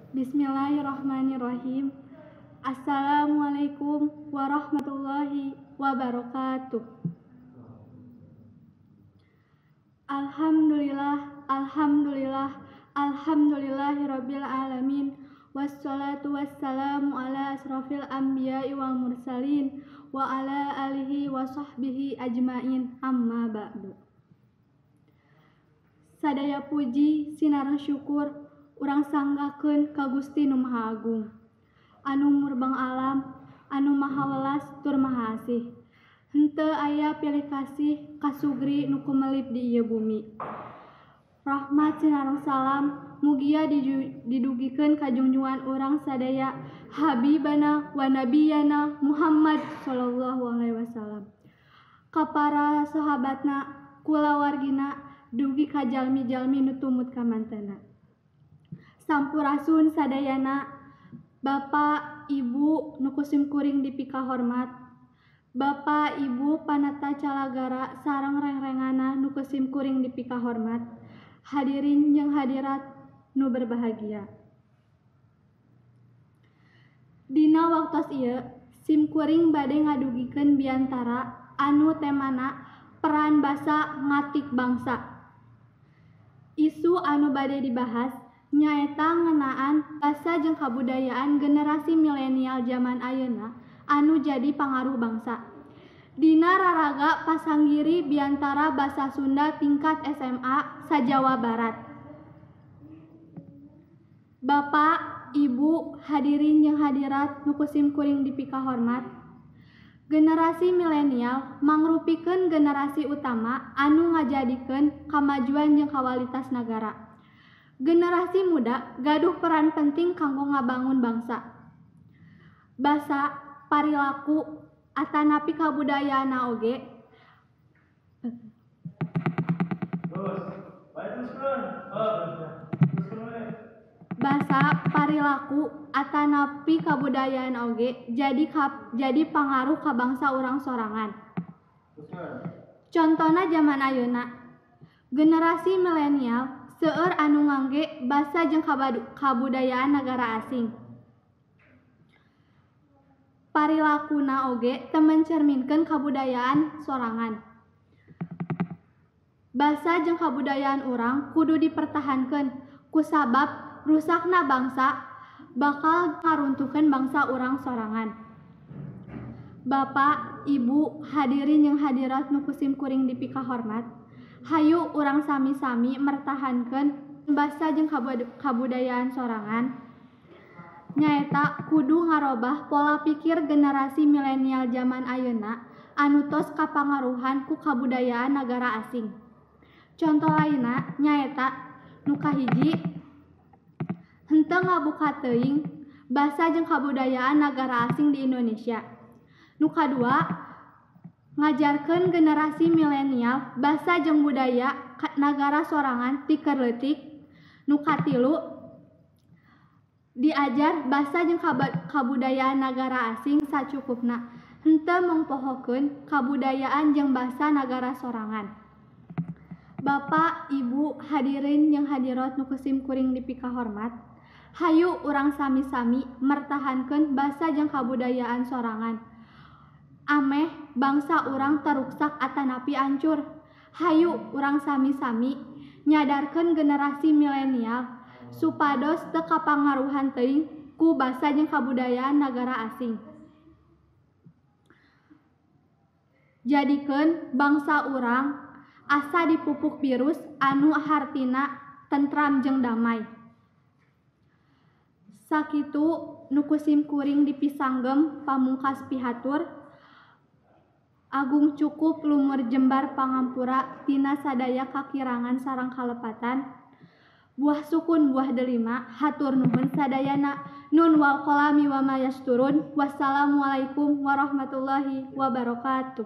Bismillahirrahmanirrahim. Assalamualaikum warahmatullahi wabarakatuh. Alhamdulillah, alhamdulillah, alhamdulillahirabbil alamin. Wassalatu wassalamu ala asrafil anbiya'i wal mursalin wa ala alihi wa sahbihi ajmain, amma ba'du. Sadaya puji sinareng syukur urang sanggakeun ka Gusti Nu Maha Agung, anu murbeng alam, anu maha welas tur maha asih. Henteu aya pilih kasih kasugri nu kumelip di ieu bumi. Rahmat sinareng salam mugia didugikeun ka junjungan urang sadaya Habibana wa Nabiyana Muhammad sallallahu alaihi wasallam, ka para sahabatna, kulawargina, dugi ka jalmi-jalmi nu tumut ka mantena. Sampurasun sadayana, Bapak, Ibu nu kusim kuring dipikahormat, Bapak, Ibu panata calagara sareng rengrenganna nu kusim kuring dipikahormat, hadirin jeung hadirat nu berbahagia. Dina waktos ieu sim kuring bade ngadugikeun biantara anu temana peran basa ngatik bangsa. Isu anu bade dibahas nyaeta ngeunaan basa jeung kabudayaan generasi milenial zaman ayeuna anu jadi pangaruh bangsa. Dina raraga pasanggiri biantara basa Sunda tingkat SMA sa-Jawa Barat. Bapak, Ibu, hadirin jeung hadirat nu kusim kuring dipikahormat. Generasi milenial mangrupikeun generasi utama anu ngajadikeun kamajuan jeung kawalitas nagara. Generasi muda gaduh peran penting kanggo ngabangun bangsa. Basa, parilaku, atanapi kabudayaanna oge. Basa, parilaku, atanapi kabudayaan oge jadi pangaruh ka bangsa urang sorangan. Contona zaman ayeuna, generasi milenial seueur anu ngangge basa jeung kabudayaan nagara asing. Parilakuna oge teu mencerminkeun kabudayaan sorangan. Basa jeung kabudayaan urang kudu dipertahankeun kusabab rusakna bangsa bakal ngaruntuhkeun bangsa urang sorangan. Bapak, Ibu, hadirin jeung hadirat nu kusim kuring dipikahormat, hayu urang sami-sami mertahankeun basa jeung kabudayaan sorangan. Nyaeta kudu ngarobah pola pikir generasi milenial zaman ayeuna anu tos kapangaruhan ku kabudayaan nagara asing. Conto lainna nyaeta nu kahiji, henteu ngabuka teuing basa jeung kabudayaan nagara asing di Indonesia. Nu kadua, ngajarkeun generasi milenial basa jeung budaya nagara sorangan ti keur leutik. Nu katilu, diajar basa jeung kabudayaan nagara asing sacukupna, henteu mongpohokeun kabudayaan jeung basa nagara sorangan. Bapak, Ibu, hadirin jeung hadirat nu kusim kuring dipikahormat, hayu urang sami-sami mertahankeun basa jeung kabudayaan sorangan. Ameh bangsa urang teruksak atanapi ancur. Hayu urang sami-sami nyadarkeun generasi milenial supados teu kapangaruhan teuing ku basa jeung kabudayaan nagara asing. Jadikeun bangsa urang asa dipupuk virus anu hartina tentram jeung damai. Sakitu nu kusim kuring dipisanggem pamungkas pihatur. Agung cukup lumur jembar pangampura tina sadaya kakirangan sareng kalepatan. Buah sukun buah delima, hatur nuhun sadayana. Nun wal qalami wa ma yasturun. Wassalamualaikum warahmatullahi wabarakatuh.